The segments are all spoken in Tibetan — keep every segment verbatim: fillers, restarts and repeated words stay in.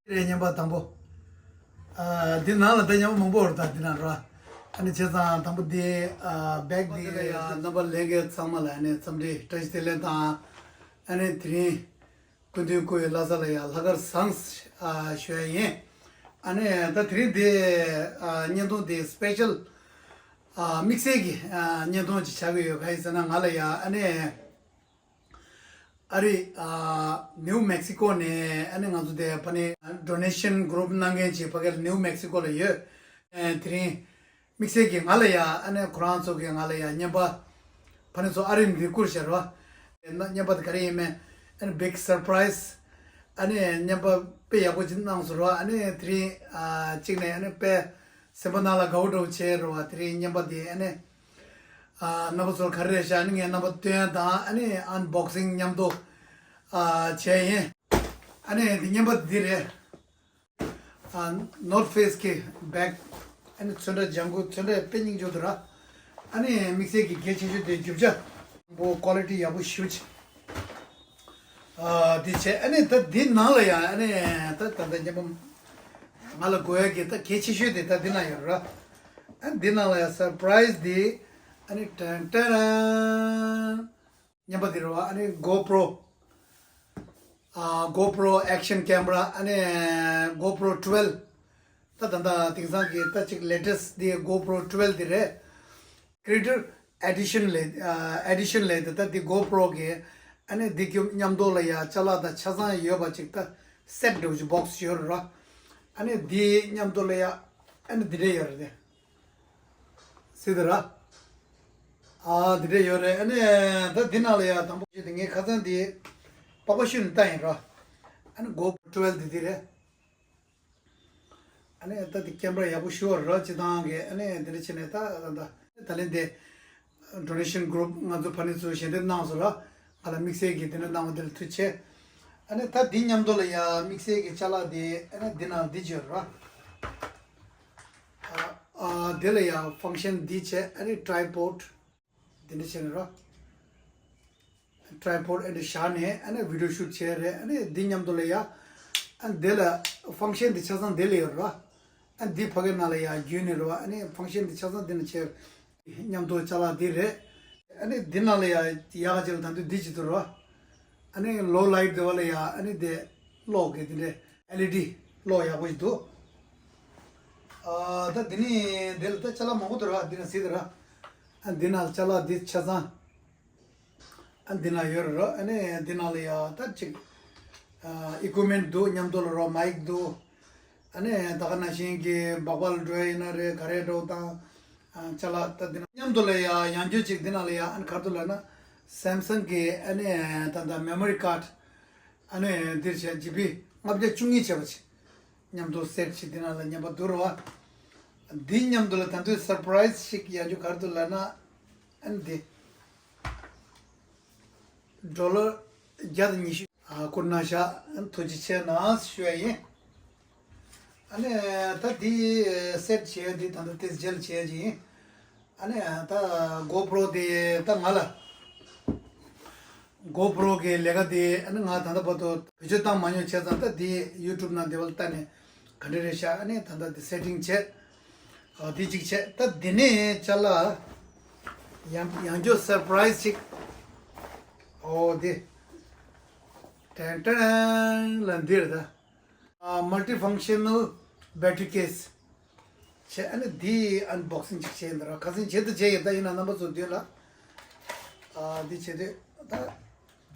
རེད། བརྙན་པར་དང་པོ། ཨ། འདི་ནང་ལ་ད་བརྙན་པར་མང་པོ་ཡོད་རེད། ད་འདི་ནང་ར། ཨ་ནི་བྱས་ཙང་དང་པོ་འདི། ཨ། བེག་འདི། རྣམ་པ་ལྷན་རྒྱས་ཚང་མ་ལ་ཨ་ནི་འཚམས་འདྲི་བཀྲ་ཤིས་བདེ་ལེགས་དང་། ཨ་ནི་དེ་རིང་སྐུ་མདུན་སྐུ་ཡི་བླ་གཟའ་ལ་ཡང་ལྷག་དཀར་བཟང་། ཨ། ཞུ་ཡ་ཡིན། ཨ་ནི་ད་དེ་རིང་འདི། ཨ། བརྙན་ཐུང་འདི་སི་པེ་ཤལ། ཨ། དམིགས་བསལ་གྱི། ཨ། བརྙན་ཐུང་ཅིག་ཆགས་ཀྱི་ཡོད། ག་ཡིན་ཟེར་ན་ང་ལ་ཡང་ཨ་ནི། ཨ་རི། ཨ། ནིའུ་མེག་སི་ཀོ་ནས་ཨ་ནི་ང་ཚོ་དེ་ཕ་ནི་ཌོ་ནེ་ཤན་གུ་རུབ་གནང་མཁན་ཅིག་ཕ་གིར་ནིའུ་མེག་སི་ཀོ་ལ་ཡོད། ཨ། དེ་རིང་དམིགས་བསལ་གྱིས་ང་ལ་ཡ་ཨ་ནི་ཁོ་རང་ཚོ་གིས་ང་ལ་ཡ་བརྙན་པར་ཕ་ནི་ཚོ་ཨ་རི་ནས་བསྐུར་བཞག་རོ། ན་བརྙན་པར་དེ་ག་རེ་ཡིན་མིན། ཨ་ནི་བིག་སར་པ་རའི་ཛི། ཨ་ནི་བརྙན་པར་དཔེ་ཡག་པོ་ཅིག་གནང་སོང་རོ། ཨ་ནི་དེ་རིང་། ཨ། གཅིག་ནས་ཨ་ནི་དཔེ་སེམས་པ་ནང་ལ་དགའ་པོ་འདྲ་པོ་བྱས་རོ། དེ་རིང་བརྙན་པར་དེ་ཨ་ནི། ཨ། རྣམ་པ་ཚོར་ག་རེ་རེད་ཤག་ཨ་ནི་ངས་རྣམ་པ་སྟོན་ཡ་དང་ཨ་ནི་ཨན་བོག་སིང་མཉམ་དུ། ཨ། བྱས་ཡིན། ཨ་ནི་འདི་བརྙན་པར་འདི་རེད། ཨ། ནོར་ཐ་ཕེ་སི་གི་བེག་ཨ་ནི་ཚོན་ཁྲ་ལྗང་གུ། ཚོན་ཁྲ་དཔེ་སྙིང་རྗེ་པོ་འདུག་ར། ཨ་ནི་དམིགས་བསལ་གྱི་གལ་ཆེ་ཤོས་དེ་རྒྱུ་ཆ་པོ་ཀོ་ལི་ཊི་ཡག་པོ་ཞེ་པོ་ཅིག་ཨ། འདི་བྱས། ཨ་ནི་ད་འདི་ནང་ལ་ཡང་ཨ་ནི་ད་ད་ད་བརྙན་པར་ང་ལ་དགོས་ཡ་གི་ད་གལ་ཆེ་ཤོས་དེ་ད་འདི་ན་ཡོད་ར། ཨ། འདི་ནང་ལ་ཡང་སར་པ་རའི་ཛི་འདི། ཨ་ནི་ཏན་ཏན། བརྙན་པར་འདི་རེད་པ། ཨ་ནི་གོ་པྲོ། ཨ། གོ་པྲོ་ཨེག་ཤན་ཀེམ་ར། ཨ་ནི་གོ་པྲོ་ཊུ་ཝེལ་བྷ། ད་ད་ད་དེང་སང་གི་ད་ཅིག་ལེ་ཊེ་སི་ཊི་འདི་གོ་པྲོ་ཊུ་ཝེལ་བྷ་འདི་རེད། ཀི་རེ་ཊར་ཨེ་ཌི་ཤན་ལབ། ཨ། ཨེ་ཌི་ཤན་ལབ་དེ། ད་འདི་གོ་པྲོ་གི་ཨ་ནི་འདི་གི་མཉམ་དུ་ལ་ཡ་ཅ་ལག་དང་ཆ་ཚང་ཡོད་པ་ཅིག་ད་སེ་ཊི་འདྲ་པོ་ཅིག་བོག་སི་ཡོད་རེད་ར། ཨ་ནི་འདི་མཉམ་དུ་ལ་ཡ་ཨ་ནི་འདི་འདྲ་ཡོད་རེད་དེ། སྲིད་དེ་ར། ཨ། འདི་འདྲ་ཡོད་རེད། ཨ་ནི་ད་འདི་ནང་ལ་ཡ་དང་པོ་ཞིག་དེ་ངས་ཁ་སང་འདི་པགས་པ་བཤུས་ནས་བཏང་ཡིན་ར། ཨ་ནི་གོ་པྲོ་ཊུ་ཝེལ་བྷ་འདི་འདི་རེད། ཨ་ནི་ད་འདི་ཀེམ་ར་ཡག་པོ་ཞེ་པོ་ར། སྤྱིར་བཏང་གི་ཨ་ནི་འདི་འདྲ་བྱས་ནས་ད་ད་ད་ད་ལན་དེ་ཌོ་ནེ་ཤན་གུ་རུབ་ང་ཚོ་ཕ་ནི་ཚོ་ཞལ་འདེབས་གནང་སོང་ར། ང་ལ་དམིགས་བསལ་གྱི་དེ་འདྲ་གནང་བ་དེ་ལ་ཐུགས་རྗེ་ཆེ། ཨ་ནི་ད་འདི་མཉམ་དུ་ལ་ཡ་དམིགས་བསལ་གྱི་ཅ་ལག་དེ་ཨ་ནི་འདི་ནང་འདི་བརྗོད་ར། ཨ། ཨ། དེ་ལ་ཡང་ཕང་ཤན་འདི་བྱས། ཨ་ནི་ཊི་རའི་པོཌ་འདི་འདྲ་བྱས་ནས་ར། ཊི་རའི་པོཌ་འདི་འདྲ་བཞག་ནས་ཨ་ནི་བི་ཌི་ཡོ་ཤུཊ་བྱས་རེད། ཨ་ནི་འདི་མཉམ་དུ་ལ་ཡ། ཨ། དེ་ལ་ཕང་ཤན་འདི་ཆ་ཚང་དེ་ལ་ཡོད་ར། ཨ། འདི་ཕ་གིའི་ནང་ལ་ཡ་བརྒྱུད་ནས་ར། ཨ་ནི་ཕང་ཤན་འདི་ཆ་ཚང་འདི་ནས་བྱས། མཉམ་དུ་ཅ་ལག་འདི་རེད། ཨ་ནི་འདི་ནང་ལ་ཡ་ཡག་ག་ཅིག་ལ་ད་དུང་འདི་ཅིག་འདུག་ར། ཨ་ནི་ལོ་ལའིཊ་དེ་བ་ལ་ཡ་ཨ་ནི་དེ་གློག་གི་དེ་འདྲ་ཨེལ་ཨི་ཌི་གློག་ཡག་པོ་ཞིག་འདུག་ཨ། ད་དེ་ནི་དེ་ལ་ད་ཅ་ལག་མང་པོ་འདུག་ར། འདི་ན་ཟེར་དེ་ར། ཨ། འདི་ན་ཅ་ལག་འདི་ཆ་ཚང་། ཨ། འདི་ན་ཡོད་རེད་ར། ཨ་ནི་འདི་ནང་ལ་ཡ་ད་ཅིག་ཨ། ཨི་ཀུ་མེན་ཊི་འདུག་མཉམ་དུ་ལ་ར་མའིཀ་འདུག་ཨ་ནི་ད་ག་ནང་བཞིན་གྱི་སྦག་སྦག་ལ་འགྲོ་ཡ་ཡིན་ན་རེད། ག་རེ་འགྲོ་དང་། ཨ། ཅ་ལག་ད་འདི་ན་མཉམ་དུ་ལ་ཡ་ཡང་བསྐྱར་ཅིག་འདི་ནང་ལ་ཡ་ཨ་ནི་ག་རེ་འདུག་ལབ་ན་སེམ་སང་གི་ཨ་ནི་ད་ད་མེ་མོ་རི་ཀཱཌ། ཨ་ནི་འདིར་བྱས་ཇི་བི་ལྔ་བརྒྱ་བཅུ་གཉིས་བྱས་པ་ཅིག་མཉམ་དུ་སེ་ཊི་ཅིག་འདི་ནང་ལ་མཉམ་པ་འདུག་ར་བ། འདི་མཉམ་དུ་ལ་ད་དུང་སར་པ་རའི་ཛི་ཞིག་ཡང་བསྐྱར་ག་རེ་འདུག་ལབ་ན། ཨ་ནི་འདི་ཌོ་ལར་བརྒྱ་དང་ཉི་ཤུ། ཨ། བསྐུར་གནང་ཤག་ཐུགས་རྗེ་ཆེ་གནང་ཞུ་ཡ་ཡིན། ཨ་ནི་ད་འདི་སེ་ཊི་བྱས་འདི་ད་ལྟ་དེ་རྗེས་ལ་བྱས་ཀྱི་ཡིན། ཨ་ནི་ད་གོ་པྲོ་དེ་ད་ང་ལ་གོ་པྲོ་གི་ལས་ཀ་དེ་ཨ་ནི་ང་ད་ལྟ་བར་དུ་བེད་སྤྱོད་བཏང་མ་མྱོང་བྱས་ཙང་། ད་འདི་ཡུ་ཊུབ་ནང་དེ་བ་ལ་བལྟས་ནས་ག་འདྲ་རེད་ཤག་ཨ་ནི་ད་ལྟ་འདི་སེ་ཊིང་བྱས། ཨ། འདི་གཅིག་བྱས། ད་འདི་ནས་ཅ་ལག་ཡང་ཡང་བསྐྱར་སར་པ་རའི་ཛི་ཅིག་ཨོ་འདི། ཏན་ཏན་ལ་འདིར་ད། ཨ། མལ་ཊི་ཕང་ཤ་ནལ་བེ་ཊི་རི་ཀེ་སི་བྱས། ཨ་ནི་འདི་ཨན་བོག་སིང་ཅིག་བྱས་ཡིན་ད་ར། ཁ་སང་བྱས་དུ་བྱས་ཡིན། ད་ཡིན་ན་རྣམ་པ་ཚོ་འདི་ལ། ཨ། འདི་བྱས་དུས་ད་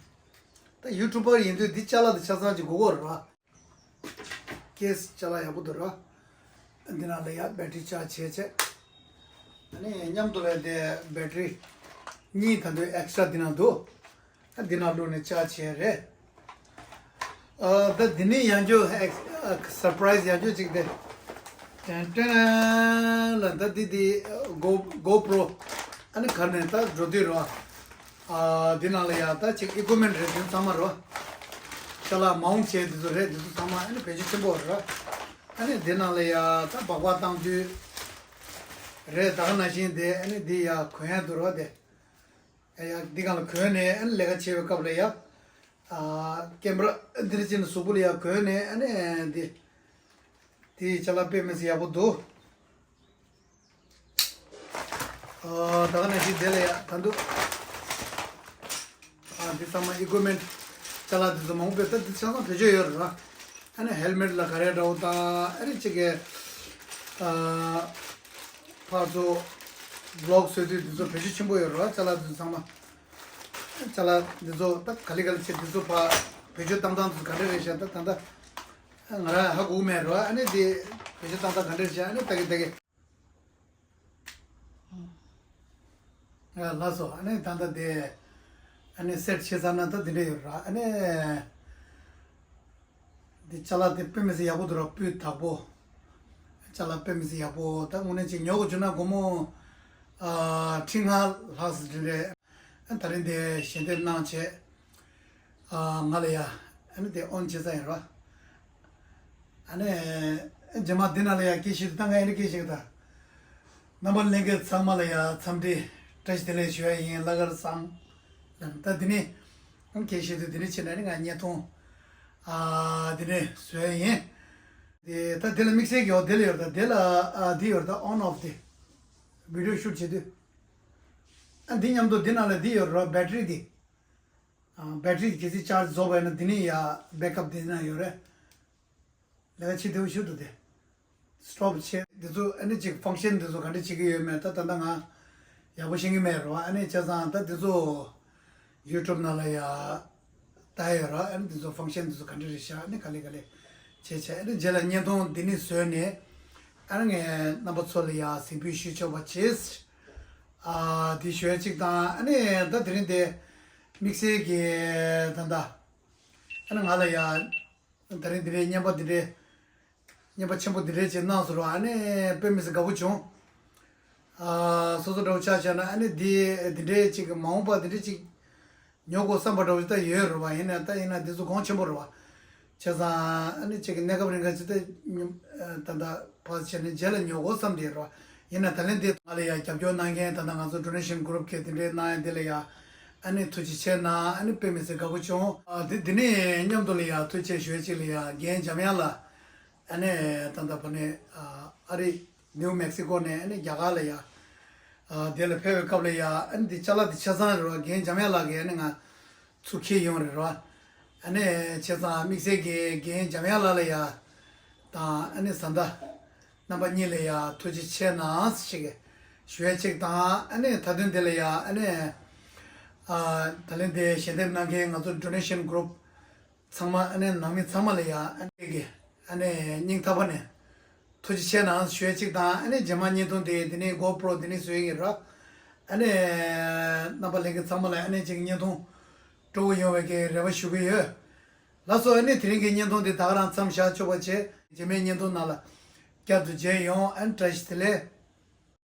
ད་ཡུ་ཊུབ་པར་ཡིན་དུས་འདི་ཅ་ལག་དེ་ཆ་ཚང་ཅིག་དགོས་ཀྱི་རེད་ར། ཀེ་སི་ཅ་ལག་ཡག་པོ་འདུག་ར། འདི་ནང་ལ་ཡ་བེ་ཊི་རི་ཅར་ཇི་བྱས་བྱས། ཨ་ནི་མཉམ་དུ་ལ་དེ་བེ་ཊི་རི་གཉིས་ད་དུང་ཨེག་སི་ཊྲ་འདི་ནང་འདུག་ཨ། འདི་ནང་བླུགས་ནས་ཅར་ཇི་བྱས་རེད། ཨ། ད་འདི་ནས་ཡང་བསྐྱར་ཨེག་ཨ། སར་པ་རའི་ཛི་ཡང་བསྐྱར་ཅིག་དེ། ཏན་ཏན་ལ་ད་འདི་འདི་གོ་གོ་པྲོ་ཨ་ནི་གར་ནས་ད་འགྲོ་དུས་ར། ཨ། འདི་ནང་ལ་ཡ་ད་ཅིག་ཨི་ཀུ་མེན་ཊི་རེད། འདི་ཚང་མ་ར། ཅ་ལག་མའུན་ཊི་བྱས་འདི་ཚོ་རེད། འདི་ཚོ་ཚང་མ་ཨ་ནི་བེད་སྤྱོད་ཆེན་པོ་ར། ཨ་ནི་འདི་ནང་ལ་ཡ་ད་སྦག་སྦག་བཏང་དུས་རེད། ད་ག་ནང་བཞིན་དེ་ཨ་ནི་འདི་ཡ་གོན་ཡ་འདུག་ར་དེ། ཡ་ཡ་འདི་སྒང་ལ་གོན་ནས་ཨ་ནི་ལས་ཀ་བྱེད་པའི་སྐབས་ལ་ཡ། ཨ་ཀེམ་ར་འདི་རེ་ཅན་གཟུགས་པོ་ལ་ཡ་གོན་ནས་ཨ་ནི་འདི་དེའི་ཅ་ལག་དཔེ་མི་སྲིད་ཡག་པོ་འདུག་ཨ་ད་ག་ནང་བཞིན་དེ་ལ་ཡ་ད་འདུག་ཨ་འདི་ཚང་མ་ཨི་ཀུ་མེན་ཊི་ཅ་ལག་འདི་ཚོ་མང་པོ་དཔེ་ད་འདི་ཆ་ཚང་བེད་སྤྱོད་ཡོད་རེད་ར། ཨ་ནི་ཧེལ་མེ་ཊི་ལ་ག་རེ་འདྲ་བོ་དང་ཨ་ནི་གཅིག་གི་ཨ་ཕར་ཚུར་བི་ལོག་བཟོ་དུས་འདི་ཚོ་བེད་སྤྱོད་ཆེན་པོ་ཡོད་རེད་ར། ཅ་ལག་འདི་ཚོ་ཚང་མ། ཅ་ལག་འདི་ཚོ་ད་ག་ལེ་ག་ལེ་བྱེད། འདི་ཚོ་ཕར་བེད་སྤྱོད་བཏང་སྟངས་འདི་ཚོ་ག་འདྲ་རེད་ཤག་ད་ད་ལྟ་ང་རང་ཧ་གོ་གི་མེད་རེད་བ། ཨ་ནི་འདི་བེད་སྤྱོད་བཏང་སྟངས་ག་འདྲ་རེད་ཤག་ཨ་ནི་ལྟ་གི་ལྟ་གི། ཨ་ལགས་སོ། ཨ་ནི་ད་ལྟ་དེ་ཨ་ནི་སེ་ཊི་བྱས་ཚར་ན་ད་འདི་འདྲ་ཡོད་ར། ཨ་ནི་འདི་ཅ་ལག་དེ་དཔེ་མི་སྲིད་ཡག་པོ་འདུག་ར། སྤུས་དག་པོ། ཅ་ལག་དཔེ་མི་སྲིད་ཡག་པོ། ད་དངོས་གནས་ཅིག་ཉོ་དགོས་བྱུང་ན་སྒོར་མོ་ཨ་ཁྲི་ལྔ་ལྷག་ཙམ་འདྲ་རེད། ཨ་ད་རིང་དེ་ཞལ་འདེབས་གནང་བྱས། ཨ་ང་ལ་ཡ་ཨ་ནི་དེ་ཨོན་བྱེད་ས་ཡིན་ར། ཨ་ནི་རྗེས་མ་འདི་ནང་ལ་ཡ་སྐད་ཆ་ཞིག་ད་ང་ཨ་ནི་སྐད་ཆ་ཞིག་ད། རྣམ་པ་ལྷན་རྒྱས་ཚང་མ་ལ་ཡ་འཚམས་འདྲི་བཀྲ་ཤིས་བདེ་ལེགས་ཞུ་ཡ་ཡིན། བླ་སྒར་བཟང་། ད་འདི་ནི་ཨ་ནི་སྐད་ཆ་ཞིག་ད་འདི་ནི་བྱས་ན་ནི་ང་བརྙན་ཐུང་ཨ་འདི་ནི་བཟོ་ཡ་ཡིན། དེ་ད་དེ་ལ་དམིགས་བསལ་གྱི་འོ་དེ་ལ་ཡོད་རེད། ད་དེ་ལ་ཨ་འདི་ཡོད་རེད། ད་ཨོན་ཨོཕ་དེ་བི་ཌི་ཡོ་ཤུ་ཊི་བྱེད་དུས། ཨ་འདི་མཉམ་དུ་འདི་ནང་ལ་འདི་ཡོད་རེད། བེ་ཊི་རི་འདི། ཨ་བེ་ཊི་རི་གལ་སྲིད་ཅར་ཇི་རྫོགས་པ་ཡིན་ན་འདི་ནི་ཡ་བེག་ཨོཕ་འདི་ནང་ཡོད་རེད། ལས་ཀ་བྱེད་བདེ་པོ་ཞིག་འདུག་སྟེ། སི་ཊོབ་བྱས། འདི་ཚོ་ཨ་ནི་ཅིག་ཕང་ཤན་འདི་ཚོ་ག་འདྲ་བྱེད་ཀྱི་ཡོད་མེད་ད་ད་ལྟ་ང་ཡག་པོ་ཤེས་ཀྱི་མེད་རེད་བ། ཨ་ནི་བྱས་ཙང་ད་འདི་ཚོ་ཡུ་ཊུབ་ནང་ལ་ཡ་ལྟ་ཡོད་ར། ཨ་ནི་འདི་ཚོ་ཕང་ཤན་འདི་ཚོ་ག་འདྲ་རེད་ཤག་ཨ་ནི་ག་ལེ་ག་ལེ་བྱས་བྱས། ཨ་ནི་རྗེས་ལ་བརྙན་ཐུང་འདི་ནི་བཟོས་ནས་ཨ་ནི་ངས་རྣམ་པ་ཚོ་ལ་ཡ་གཟིགས་འབུལ་ཞུ་ཆོག་པ་བྱས། ཨ་འདི་ཞུ་ཡ་གཅིག་དང་། ཨ་ནི་ད་དེ་རིང་དེ་དམིགས་བསལ་གྱི་ད་ལྟ་ཨ་ནི་ང་ལ་ཡ་ད་རིང་འདི་འདྲའི་བརྙན་པར་འདི་འདྲའི་བརྙན་པར་ཆེན་པོ་འདི་འདྲའི་ཅིག་གནང་སོང་ར། ཨ་ནི་དཔེ་མི་སྲིད་དགའ་པོ་བྱུང་། ཨ་སོ་སོ་འདྲ་པོ་ཆ་བཞག་ན་ཨ་ནི་འདི་འདི་འདྲའི་ཅིག་མ་འོངས་པ་འདི་འདྲའི་ཅིག་ཉོ་དགོས་བསམ་པ་འདྲ་པོ་ཅིག་ད་ཡོད་རེད་བ། ཡིན་ན་ད་ཡིན་ན་འདི་ཚོ་གོང་ཆེན་པོ་རེད་བ། བྱས་ཙང་ཨ་ནི་ཅིག་གི་གནས་སྐབས་རིང་ག་ཅིག་ད་ད་ལྟ་ཕར་བྱས་ནས་རྗེས་ལ་ཉོ་དགོས་བསམ་བསྡད་རེད་བ། ཡིན་ན་ད་ལན་འདི་ང་ལ་ཡ་རྒྱབ་སྐྱོར་གནང་མཁན་ད་ལྟ་ང་ཚོ་ཌོ་ནེ་ཤན་གུ་རུབ་ཀྱི་འདི་འདྲའི་གནང་ཡ་འདི་ལ་ཡ་ཨ་ནི་ཐུགས་རྗེ་ཆེ་གནང་། ཨ་ནི་དཔེ་མི་སྲིད་དགའ་པོ་བྱུང་། ཨ་འདི་འདི་ནས་མཉམ་དུ་ལ་ཡ་ཐུགས་རྗེ་ཆེ་ཞུ་ཡ་གཅིག་ལ་ཡ་རྒན་འཇམ་དབྱངས་ལགས། ཨ་ནི་ད་ལྟ་བ་ནི་ཨ་ཨ་རི་ནིའུ་མེག་སི་ཀོ་ནས་ཨ་ནི་རྒྱ་གར་ལ་ཡ་ཨ་དེ་ལ་ཕེབས་པའི་སྐབས་ལ་ཡ་ཨ་ནི་འདི་ཅ་ལག་འདི་ཆ་ཚང་རེད་བ། རྒན་འཇམ་དབྱངས་ལགས་ཀྱིས་ཨ་ནི་ང་ཚུར་འཁྱེར་ཡོང་རེད་བ། ཨ་ནི་བྱས་ཙང་དམིགས་བསལ་གྱི་རྒན་འཇམ་དབྱངས་ལགས་ལ་ཡ་དང་ཨ་ནི་བཟའ་ཟླ་རྣམ་པ་གཉིས་ལ་ཡ་ཐུགས་རྗེ་ཆེ་གནང་ཞེས་ཞུ་ཡ་གཅིག་དང་། ཨ་ནི་མཐའ་དོན་དེ་ལ་ཡ་ཨ་ནི་ཨ་ད་ལན་དེ་ཞལ་འདེབས་གནང་མཁན་ང་ཚོ་ཌོ་ནེ་ཤན་གུ་རུབ་ཚང་མ་ཨ་ནི་ནང་མི་ཚང་མ་ལ་ཡ་ཨ་ནི་གི་ཨ་ནི་སྙིང་ཐག་པ་ནས་ཐུགས་རྗེ་ཆེ་གནང་ཞུ་ཡ་གཅིག་དང་། ཨ་ནི་རྗེས་མ་བརྙན་ཐུང་དེ་འདི་ནས་གོ་པྲོ་འདི་ནས་བཟོས་ཡིན་ར། ཨ་ནི་རྣམ་པ་ལྷན་རྒྱས་ཚང་མ་ལ་ཨ་ནི་ཅིག་བརྙན་ཐུང་སྤྲོ་པོ་ཡོང་བའི་གི་རེ་བ་ཞུ་གི་ཡོད། ལགས་སོ། ཨ་ནི་དེ་རིང་གི་བརྙན་ཐུང་འདི་ད་ག་རང་མཚམས་བཞག་ཆོག་པ་བྱས། རྗེས་མའི་བརྙན་ཐུང་ནང་ལ་བསྐྱར་དུ་མཇལ་ཡོང་། ཨ་ནི་བཀྲ་ཤིས་བདེ་ལེགས།